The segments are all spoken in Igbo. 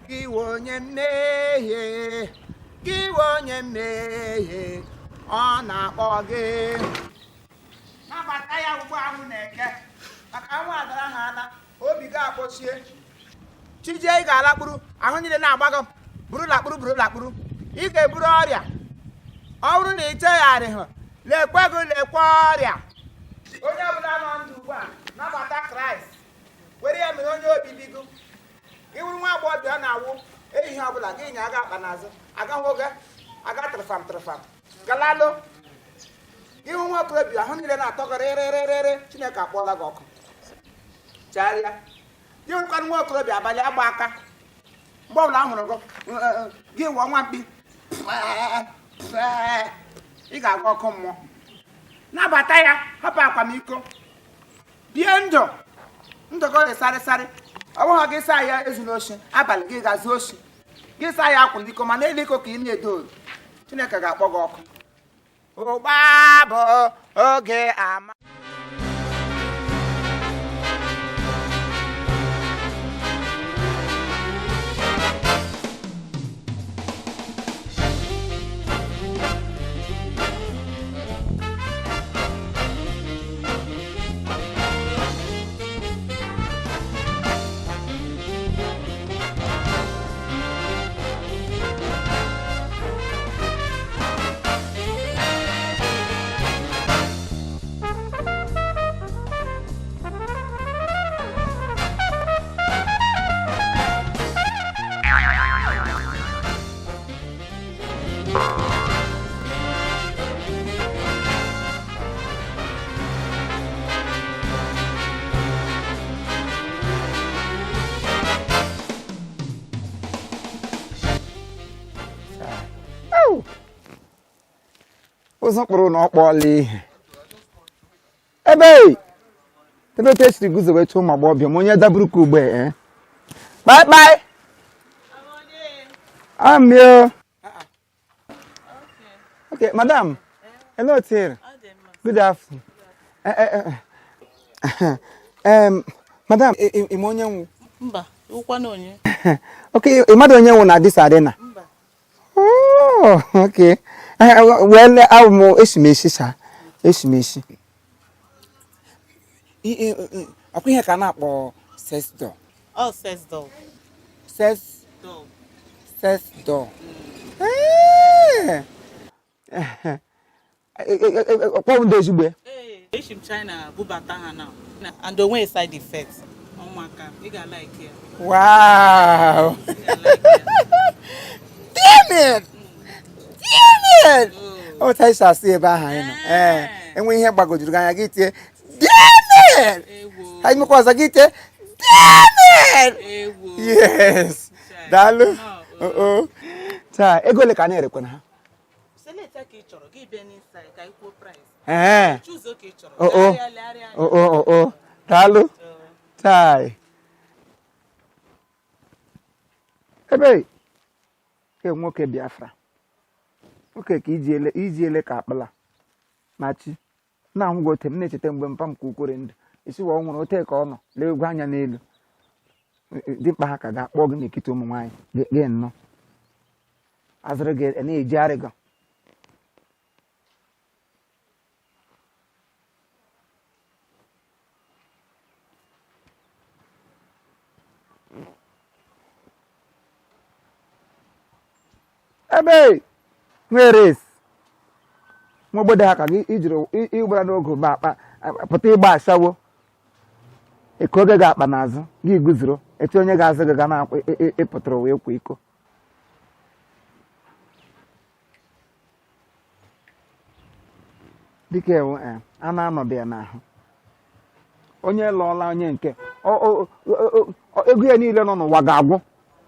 Gị wụ onye mmehie, gị wụ onye mmehie, ọ na-akpọ gị. Nabata ya ugbu anwụ na-eke, maka anwụ adara ha ala, obi gị akpọchie. Chijie ị ga-alakpuru, ahụ niile na-agba gị buru lakpuru buru lakpuru. Ị ga-eburu ọrịa. Ọ bụrụ na ị chegharịghị, lekwe gị lekwe ọrịa. Onye ọbụla nọ ndụ ugbu a, nabata Kraịst, were ya mere onye obibi gị. Ị wụrụ nwa agbọghọbịa ọ na-awụ ehihie ọbụla gị nya aga akpa n'azụ aga nwoke aga tụrụfam tụrụfam galalụ. Ị wụ nwa okorobịa ahụ niile na-atọ gị rịrịrịrị, Chineke akpọọla gị ọkụ. Chegharịa. Gị wụrụkwanụ nwa okorobịa abalị agba aka, mgbe ọbụla a hụrụ gị gị wụọ nwa mkpi, ị ga-aga ọkụ mmụọ. Nabata ya, hapụ akwamiko, bie ndụ ndụ gị sarịsarị. Ọ bụghị gị saa ya ezuna oshi, abalị gị ga-zuo oshi, gị saa ya akwụla iko, ma n'elu iko ka ị na-edo oru. Chineke ga-akpọ gị ọkụ. Ụgba bụ oge ama. Ụzọ kpụrụ na ọ kpọọla ihe ebe ebe otu esiri guzobecha ụmụ agbọghọbịa ma onye daburu ka ugbe eh? Kpai kpai amio. Okay, madam. Hello, dear. Good afternoon. Eh, eh, eh. Madam, ị ma onye m wụ? Mba, ụkwanụ onye? Okay, ị madụ onye m wụ na this arena? Mba. Oh, okay. Well, awụ m eshimesi sa. Eshimesi. Ọkwa ihe ka a na-akpọ sex doll. Ọ sex doll. Sex doll. Sex doll. Ọkpọ ndị ezigbo ya. Ee, esi m China bubata ha na and o nweghị side effect. Ụmụaka, ị ga-alike ya. Wow. Ị ga-alike ya. Damn it! Damn it! Otu anyị si asị ebe ahụ anyị nọ. Ee, enwe ihe gbagojuru gị anya gị tie damn it! Ewo. Anyị mekwa ọzọ gị tie damn it! Ewo. Yes. Daalụ. No, Oh. Taa, ego ole ka a na-erekwana ha? Select ka ị chọrọ, gị bịa n'inside ka ị kwuo price. Ee. Choose ka ị chọrọ. Oh, oh. Legharịa, legharịa anya. Oh, oh, oh, oh. Daalụ. Taa. Ebe ke nwoke Biafra. Nwoke ka iji ele ka akpala ma chi na-ahụ gị ote m na-echeta mgbe mpa m ka ukwere ndụ isi wa ọ nwụrụ ote ka ọ nọ lee egwu anya n'elu dimkpa ha ka ga-akpọ gị n'ekiti ụmụ nwaanyị gị nnọọ azụrụ gị na-ejigharị gị. Ebe nwere nwa obodo ha ka gị ijiri ịgbara n'oge ma akpa pụta ịgba ashawo eke oge ga-akpa n'azụ gị guzoro etu onye ga-azụ gị ga na-akwa ịpụtara wee kwa iko. Dịka ewu a na-anọdụ ya n'ahụ onye lụọla onye nke ego ya niile nọ n'ụwa ga-agwụ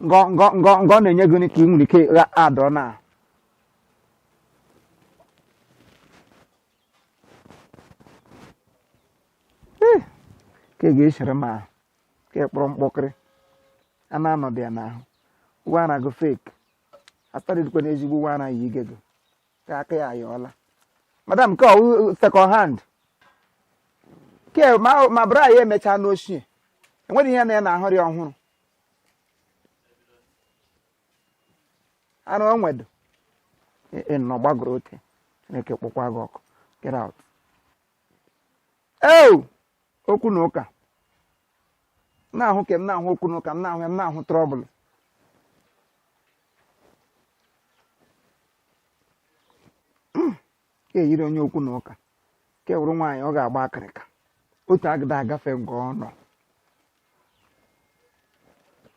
ngọ ngọ ngọ ngọ ọ na-enye gị ka ị nwere ike adọ na ka ị ga-eshere m ahụ ka ị kpọrọ mkpọkịrị a na-anọdụ ya n'ahụ uwe ara gị fake astarịdịkwa na ezigbo uwe ara yi ige gị ka aka ya ayọọla. Madam nke ọwụ second hand ke ma bra ya emechaa n'ochie enweghị ihe na ya na-ahụrị ọhụrụ. Arụ onwedo nọ gbagoro ote. Chineke kpọkwa gị ọkụ. Get out. Eo okwu na ụka na-ahụ ke m na-ahụ okwu na ụka m na-ahụ ya m na-ahụ trọbụl. Ka eyiri onye okwu na ụka ke wụrụ nwaanyị ọ ga-agba akịrịka otu agịda agafe nke ọ nọ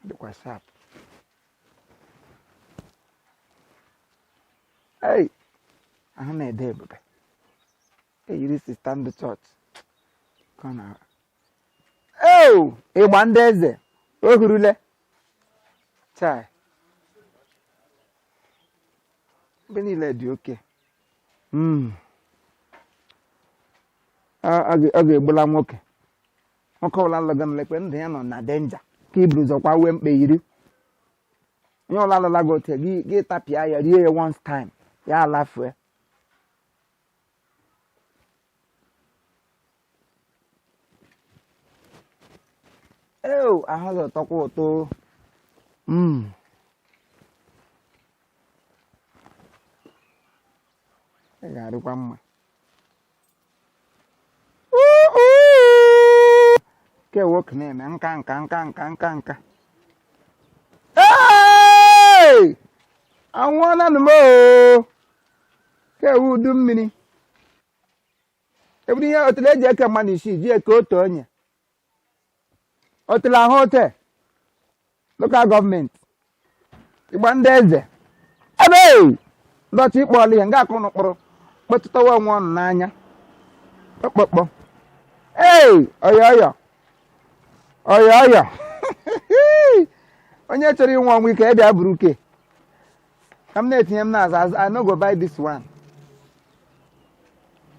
dịkwa sharp. Ei ahụ na-ede ebube eyiri sista ndị chọọchị ka ọ na eo ịgba ndị eze o hurule chai ebe niile dị oke. Ọ ga-egbula nwoke nwoke ọbụla lụga nlekpe ndụ ya nọ na denja ka iburu ụzọ kwa wee mkpe yiri onye ọbụla lụla gị otu gị tapịa ya rie ya once time ya alafue. Eo ahụ ga-ụtọkwa ụtọ. Ị ga-adịkwa mma. Ke nwoke na-eme nka nka nka nka nka nka. Ee! Anwụọla nụ m oo. Ke ewu udu mmiri. Eburu ihe otule eji eke mmadụ isii ji eke otu onye. Otule ahụ ote. Local gọọmenti. Ịgba ndị eze. Ebe! Ndọchị ịkpọ ọlụ ihe nga akụ nụkpụrụ kpọtụtawa onwe ọnụ n'anya. Kpọkpọkpọ. Ee! Ọyọ ọyọ. Ọyọ ọyọ. Onye chọrọ inwe ọnwụ ike ebe a buru uke. Ka m na-etinye m n'azụ azụ I no go buy this one.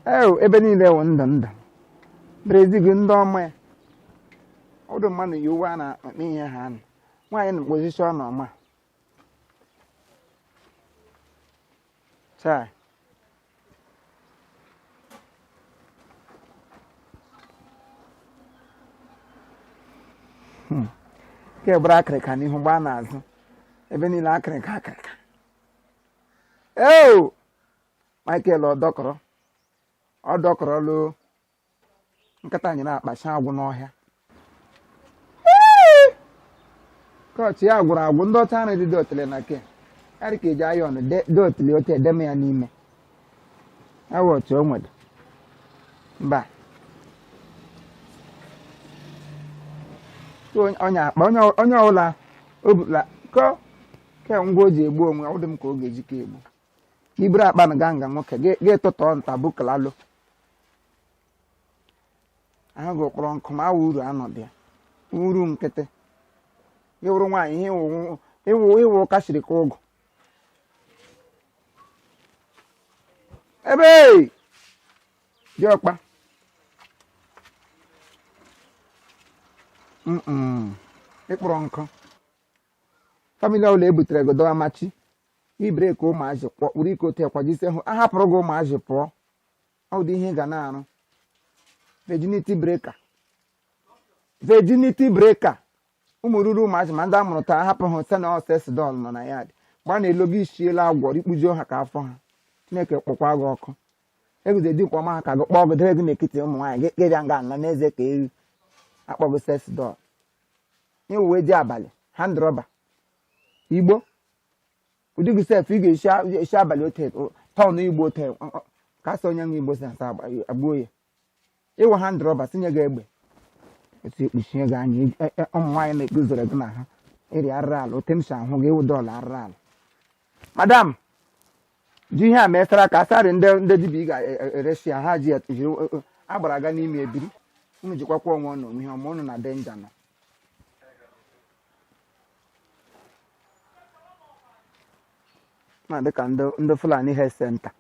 Ee, ebe niile wụ ndụ ndụ. Brezil ndị ọma ya. Ọdụ mmadụ yi uwe a na-akpa ihe ha nụ. Nwaanyị na mkpozisi ọ nọ ọma. Chai. Nke bụrụ akịrịka n'ihu gbaa n'azụ. Ebe niile akịrịka akịrịka. Eo! Michael ọdọkọrọ. Ọ dọkọrọ loo. Nkata anyị na-akpacha agwụ n'ọhịa. Kọọchị ya gwụrụ agwụ ndị ọcha ahụ dị otele na ke. Ya dị ka eji ayọn dị otele ote edeme ya n'ime. Awa otu o nwere. Mba. Onye akpa onye ọbụla o butla ko ke ngwa o ji egbu onwe ọ dị m ka ọ ga-eji ka egbu. Iburu akpa na ganga nwoke ga etụtọ nta bukalalo. Ahụ gị kpọrọ nkụ ma awa uru anọdụ ya. Uru nkịtị. Gị wụrụ nwaanyị ihe ịwụ ụka siri ka ụgụ. Ebe diọkpa. Ịkpọrọ nkụ. Famili ọbụla e butere gị dọwa machi. Ibreki ụmụazị kpọkpụrụ ike otu ekwajisi hụ a hapụrụ gị ụmụazị pụọ. Ọ dị ihe ị ga na-arụ. Virginity breaker. Virginity breaker. Ụmụ ruru ụmụazị ma ndị a mụrụ taa hapụ ha site na ọsesdọl nọ na ya dị. Mgbe a na-elo gị isiela agwọ rikpujuo ha ka afọ ha. Chineke kpọkwa gị ọkụ. Eguzo dị mkpọma ha ka gị kpọọ gị debe gị n'etiti ụmụ nwaanyị gị bịa nga nọ n'eze ka ewu akpọ gị sesdọl. Nye uwe ji abalị hand rọba igbo ụdị gị sef ị ga-esi abalị ote tọn igbo ote ka sị onye nwe igbo si asa agbuo ya. Ịwụ hand rọba sinye gị egbe otu ekpuchie gị anya ụmụ nwaanyị na-eguzoro gị na ha ịrị arịrị ala ote m si ahụ gị ịwụ dọla arịrị ala. Madam ji ihe a mesara ka asarị ndị dibịa ị ga-eresi ya ha ji ya jiri agbara aga n'ime ebiri unu jikwakwa onwe unu ihe ọma unu na denja nọ. Na dịka ndị Fulani Health Center.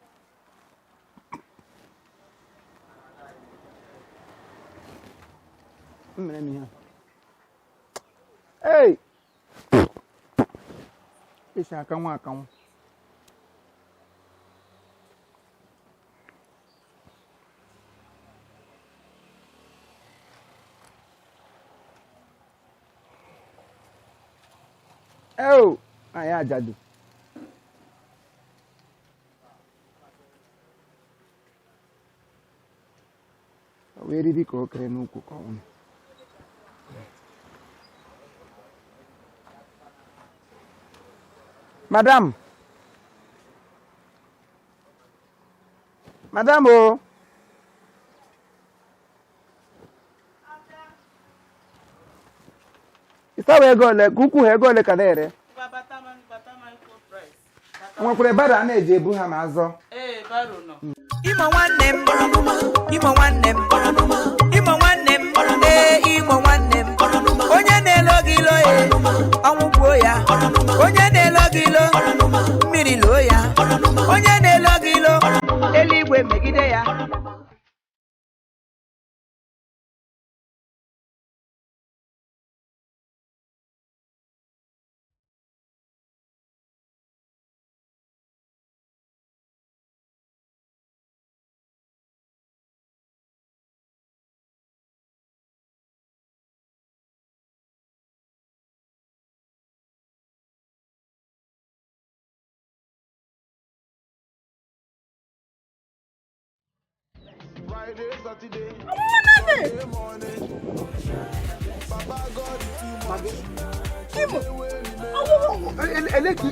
Mmere m ihe. Ei! Esi akanwụ akanwụ. Eo! Anyị ajadu. Ọ wee eriri ka o kere n'ukwu ka ọ nwụrụ. Madam, madam o, ịsawa ego ole ka ukwu ha, ego ole ka na-ere? Nwekwara barrow a na-eji ebu ha ma azọ. Ee, barrow nọ. Imo nwanne m, Imo nwanne m, Imo nwanne m, ee, Imo nwanne m. Onye na-elo gị ilo e, ọnwụ gbuo ya. Onye na-elo gị ilo, mmiri loo ya. Onye na-elo gị ilo, eluigwe megide ya.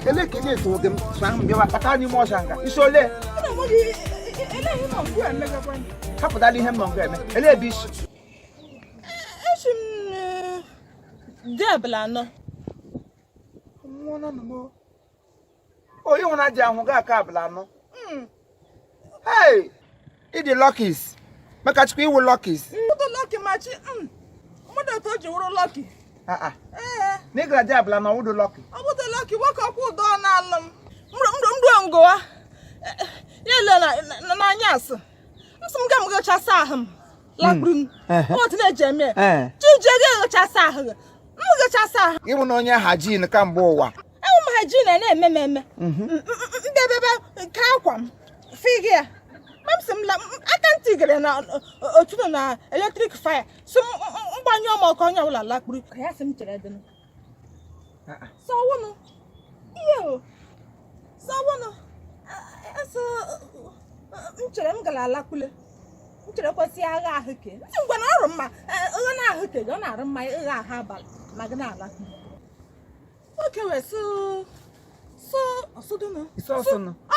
Eleke na-eto oge m so ahụ bịawa kpata n'ime ọsha nga isi ole hapụtala ihe m nọ nga eme ele ebe isi. Echi m dị abala anọ. Onye nwere ji ahụ ga aka abala anọ. Hey, ịdị lucky maka Chukwu iwu lucky. Mmadụ lucky machi mmadụ otu o ji wụrụ lucky. Na ị gara dị abala na ọwụdụ lucky. Ọ bụdụ lucky, nwoke ọkwụ ụdọ na-alụ m mrụ ngụwa ya ele n'anya asị m sị m ga m ghechasị ahụ m lakpuru m otu na-eji eme chije gị ghechasị ahụ gị m ghechasị ahụ. Ịbụ na onye hygiene kamgbe ụwa. Enwe m hygiene na-eme m eme mbebebe nke akwa m figi ya ma m sị m aka ntị gere na otu nọ na electric fire so mgbanyụọ m ọkụ onye ọbụla lakpuru ka ya sị m chere dịnụ sọwụnụ ihe o sọwụnụ asụ m chere m gara alakpule m chere kwesị agha ahụke ntị ngwa na ọrụ mma oghe na ahụke gị ọ na-arụ mma ịgha ahụ abalị ma gị na-alakpuru nwoke wee sụ sụ ọsụdụnụ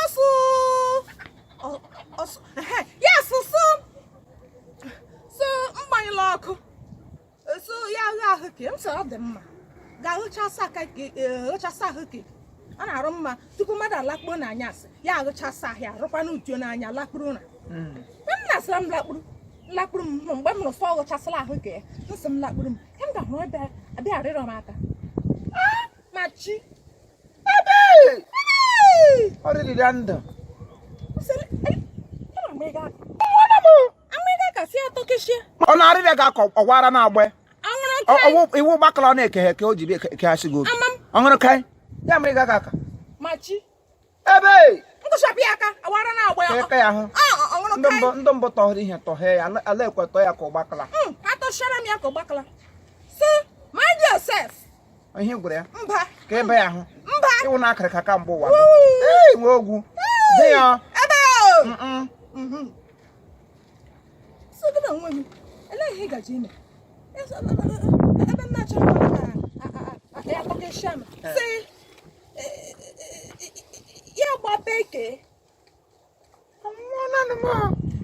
ọsụ ọsụ ya sụ sụ sụ mgbanyụla ọkụ sụ ya agha ahụke m sị ọ dị mma ga-ahụchasị aka ghụchasị ahụke ọ na-arụ mma tupu mmadụ alakpuo n'anyasị ya aghụchasị ahịa arụkwana utuo n'anya lakpuru ụra m na-asịra m lakpuru lakpuru m mgbe m nụrụ fọ ghụchasịla ahụke ya nsị m lakpuru m ka m ga-ahụrụ ebe abịa arịrọ m aka ma chi ebe ọ rịrị ya ndụ ọ na-arịrịa gị aka ọwara na-agba iwu gbakọrọ na-ekeghe eke o ji bịa ekeghasị gị obi ọhụrụ kai ya mere gị aka machi ebe nkụchapụ ya aka awara na-agba ya ka ya ahụ ndị mbụ tọhụrụ ihe tọhee ya ala ekwe tọọ ya ka ụgbakala atọchara m ya ka ụgbakala si mind yourself ihe gwara ya mba ka ebe ya ahụ mba ịwụ na akịrị ka kamgbe ụwa ee nwe ogwu dị ya ebe so gị na onwe m elee ihe ị gaji ime ebe nna chọrọ ka ya tọkeshia m si ya gbape ke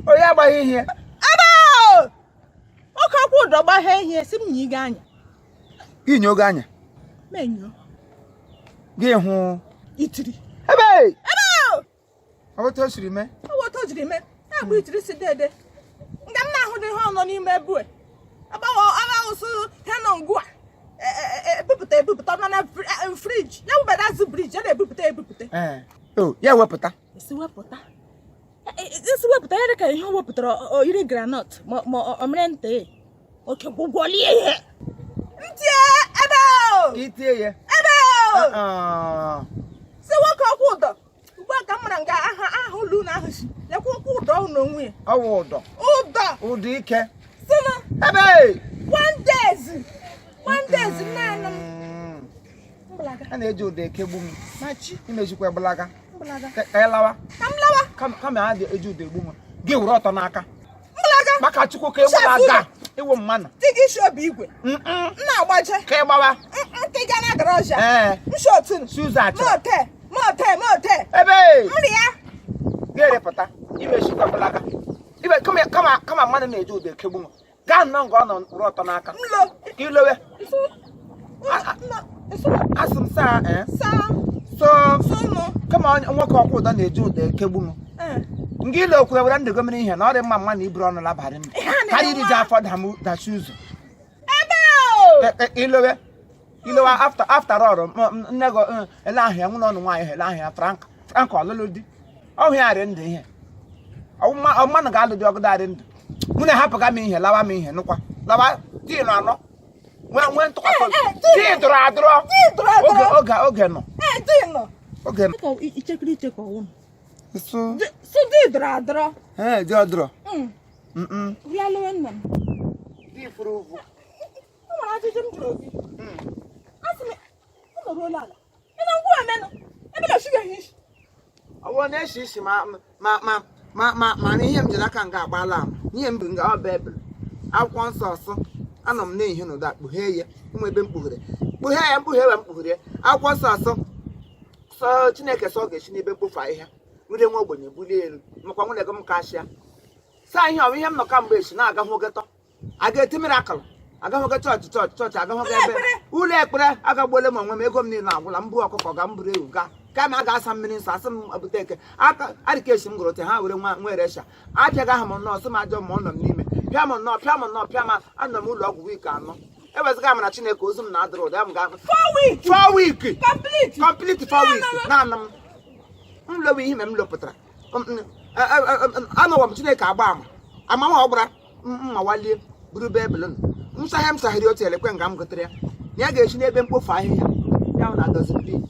onye agbaghị ihe ebe oke ọkwụ ụdọ gbaghe ihe si m nye gị anya gị nye oge anya menyo gị hụ itiri ebe ebe otu o siri mee otu o jiri mee agba itiri si dede nga m na-ahụ dị ihe ọ nọ n'ime ebue agbawụsụ ha nọ ngụ a ebupụta ebupụta nọ na friji ya wụbara azụ briji a na-ebupụta ebupụta ya wepụta esi wepụta esi wepụta ya dịka ihe o wepụtara oyiri granọt ma o mere nte oke gwụgwọlie ihe ntị ebe itie ya ebe si nwoke ọkwụ ụdọ ugbu a ka m mara nga aha aha ụlọ unu ahụ si lekwa ụkwụ ụdọ n'onwe ya ọwụ ụdọ ụdọ ụdọ ike sịnụ ebe one days one days naanị m a na-eji ụdọ ekegbu m machi imejikwa gbalaga ka ị lawa ka m lawa kama a ga-eji ụdọ egbu m gị were ọtọ n'aka mgbalaga Maka Chukwu ka ịgbala aga ịwụ mmanụ. Di gị isi obi igwe. M na-agbaje. Ka ịgbawa. Nke ga na garage. Ee. M shi otu. Si ụzọ achịrị. Mote, mote, mote. Ebe. Mmiri ya. Ga-erepụta. Ime shikwa bụlaga. Ibe kama kama kama mmadụ na-eji ụdọ ekegbu m. Gaa nnọọ nga ọ nọ kwụrụ ọtọ n'aka. Mlo. Ka ilowe. Isu. Isu. Asị m saa ee. Saa. So Sunu. kama onye nwoke ọkwụ ụdọ na-eji ụdọ ekegbu m. Ee. Nga ile okwure were ndụ gomere ihe na ọ dị mma mma na iburu ọnụ labarị m. Ihe a na-eme Karịa iri ji nwa. afọ dachi ụzọ. Ebe o. Ilowe ilowe after after all nne gị ele ahụ ya nwụrụ ọnụ nwaanyị ele ahụ ya Frank Frank ọlụlụ di ọhụ ya rị ndụ ihe ọmmanụ ga-alụ di ọgụda arị ndụ mụ na hapụga m ihe lawa m ihe nụkwa lawa di nọ anọ nwee nwee ntụkwasị obi. Eh, eh, di dụrụ adụrọ Di dụrụ adụrọ. oge oge oge nọ Ee, di nọ. oge nọ Ichekiri ichekọ ọwụ. so So di dụrụ adụrọ. ee di ọdụrọ Bịa lewe nna m. di furu ugwu. O nwere ajụjụ m jụrụ gị. Asị m, ọ nọruola ala. Ị na ngwa emenụ. Ebe na-esibeghị isi. Ọwụ na-esi isi ma ma ma ma ma ma na ihe m jiri aka nga agbaala ama ihe m bụ nga ọ baịbụl akwụkwọ nsọ ọsọ anọ m na-ehi n'ụda kpughee ya ụmụ ebe m kpughere kpughee ya mkpughe we mkpughere akwụkwọ nsọ ọsọ sọ Chineke sọ ọ ga-esi n'ebe mkpofu ahịhịa rute nwa ogbenye bulie elu makwa nwunye gị m kashịa saa ihe ọ bụ ihe m nọ kamgbe echi na-aga hụ getọ a ga-eti miracle agahụ gị chọọchị chọọchị chọọchị agahụ gị ebe ụlọ ekpere agagbuola m onwe m ego m niile agwụla m bụ ọkụkọ ga m buru ewu ga kama a ga-asa mmiri nsọ asị m bute eke aka adịka esi m gụrụ ote ha were nwa nwere esha abịaghị aha m nnọọ sị m ajọ ma ọ nọ m n'ime pịa m nnọọ pịa m nnọọ pịa m anọ m ụlọ ọgwụ week 4 eweziga m na Chineke ozu m na-adụrụ ụda ya m ga 4 weeks. 4 week. Complete. Complete 4 week naanị m m lowe ihe m lopụtara anọwa m Chineke agba ama ama m ọ gbara mma walie buru baịbụl nụ nsaghe m saghịrị otu elekwe nga m gotere ya na ya ga-esi n'ebe mkpofu ahịhịa ya na dustbin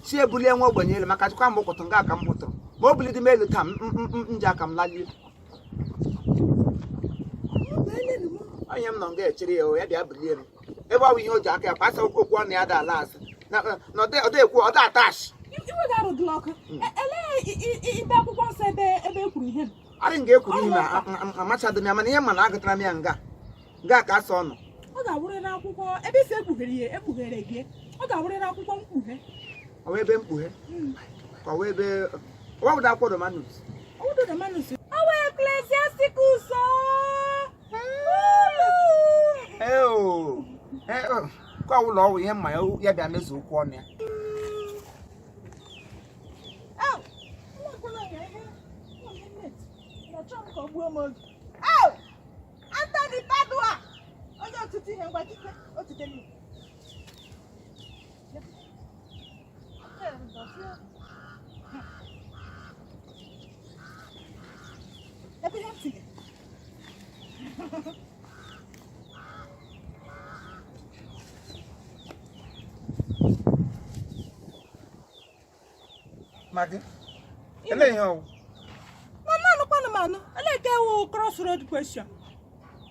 si ebulie nwa ogbenye elu maka chukwa m ụkwụtụ nga aka m hụtụrụ ma o bulidi m elu taa m ji aka m lalie onye m nọ nga echere ya o ya bịa bulie m ebe ọ bụ ihe o ji aka ya kwasa okwu ọnụ ya da ala azụ na ọ dị ekwu ọ dị atashi Iwe ga-arụdịla ọkụ. Elee ibe akwụkwọ nsọ ebe ebe e kwuru ihe m? Arị m ga-ekwuru ihe ma amachaghị m ya mana ihe ma na agụtara m ya nga nga ka asọ ọnụ. Ọ ga-awụrịrị akwụkwọ ebe isi ekpughere ya ekpughere gị. Ọ ga-awụrịrị akwụkwọ mkpughe. Ọwa ebe mkpughe ka ọwa ebe ọwa ụda akwụkwọ Romanus. Ọwụdụ Romanus. Ọwa Ecclesiasticus. Ee oo. Ee oo. Ka ọwụla ọwụ ihe mma ya ya bịa mezuo okwu ọnụ ya. Anthony Padua! Onye otiti ihe ngwa dike otite m. Ebe ihe m tinye. Magị. Elee ihe ọwụ? Mama anụkwanụ m anụ, elee ka ewu cross road question.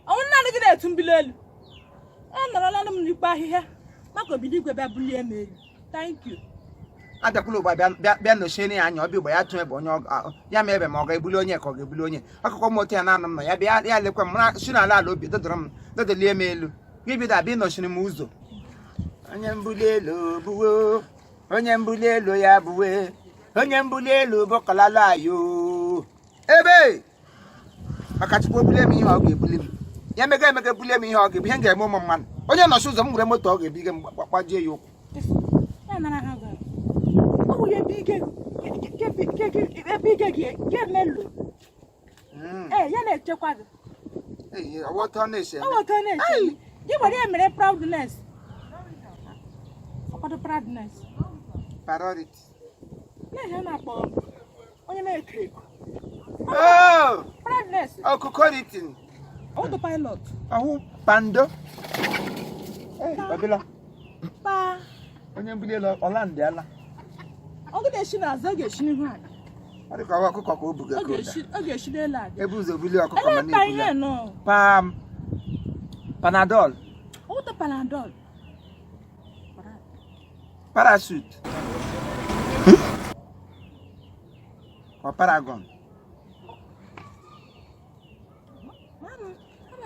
Ọnwụ naanị gị na-etu mbili elu. Anọrọla m n'ikpo ahịhịa maka obido igwe bịa bulie m elu. Thank you. Abịakwala ugbu a bịa bịa nọchie ya anya ọbịa ugbo ya tụ ebe onye ya ma ebe ma ọ ga-ebuli onye ka ọ ga-ebuli onye akụkọ m otu ya na-anụ m nọ ya bịa ya lekwa m mara si n'ala ala obi dọdọrọ m dọdọlie m elu gị bido abịa ịnọchiri m ụzọ onye mbuli elu buwe onye mbuli elu ya buwe onye mbuli elu bụkọlala ayo ebe maka Chukwu o bulie m ihe ọ ga-ebuli m ya emega emega bulie m ihe ọ ga-ebu ihe m ga-eme ụmụ mmadụ onye nọchi ụzọ m nwere moto ọ ga-ebiga m gbajie ya ụkwụ Ya nara ha gara. Ọ bụ ya ebe ike ebe ike gị ga-emelu. Ee, ya na-echekwa gị. Ee, ọwọta ọ na-esi Ọ eme bụ otu ọ na-eche. Gị were ya mere proudness. Ọkwado proudness. Priority. Na ihe na-akpọ onye na-eko eko. Oh, Proudness. ọkụkọritin. Autopilot. Ọhụ pando. Ee, ọbịla. Pa. Onye mbuli elu ọla ndị ala. Ọ ga-esi n'azụ, ọ ga-esi n'ihu aga. Ọ dị ka ọwa ọkụkọ ka o buga Ọ ka ụda. ga-esi n'elu aga. Ebu ụzọ bulie ọkụkọ ma Elee pa na-ebuli ihe ya. nọ? Pam. Panadol. Auto Panadol. Parachute. Ọ paragon. Mama.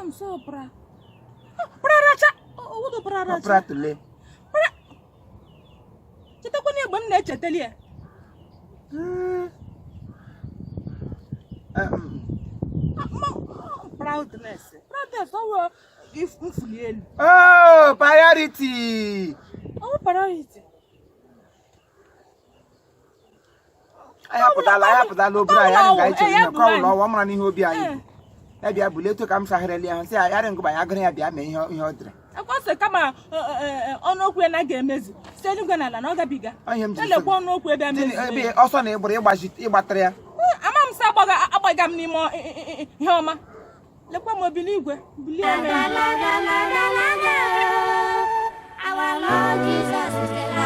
m sọ pra praracha owodo praracha. Ọpra tụle. Chetakwa na egbe m na-echetali ya. Proudness, proudness, ọwụ mfuli elu. Oh, priority. Ọwụ priority. Anyị apụtala, anyị apụtala obere anyị anyị ga-eche ihe ka ọ ụlọ ọwa mara n'ihe obi anyị Ee. bụ. Ya bịa bulie etu ka m sahịrịla ya, sị ya yarị ngụba ya gụrụ ya bịa mee ihe ihe ọ dịrị. Ekwesị kama ọnụokwu ya na ga-emezu site eluigwe na ala na ọ gabiga. Ọ ihe m jiri Elekwa sị gị. ọnụokwu ebe Tini, mezu. ebe ọsọ na ịgbụrụ ịgbatara ya. Ama m sị agbaga m n'ime ihe ọma. Lekwa m obili igwe bulie m elu. Our Lord Jesus is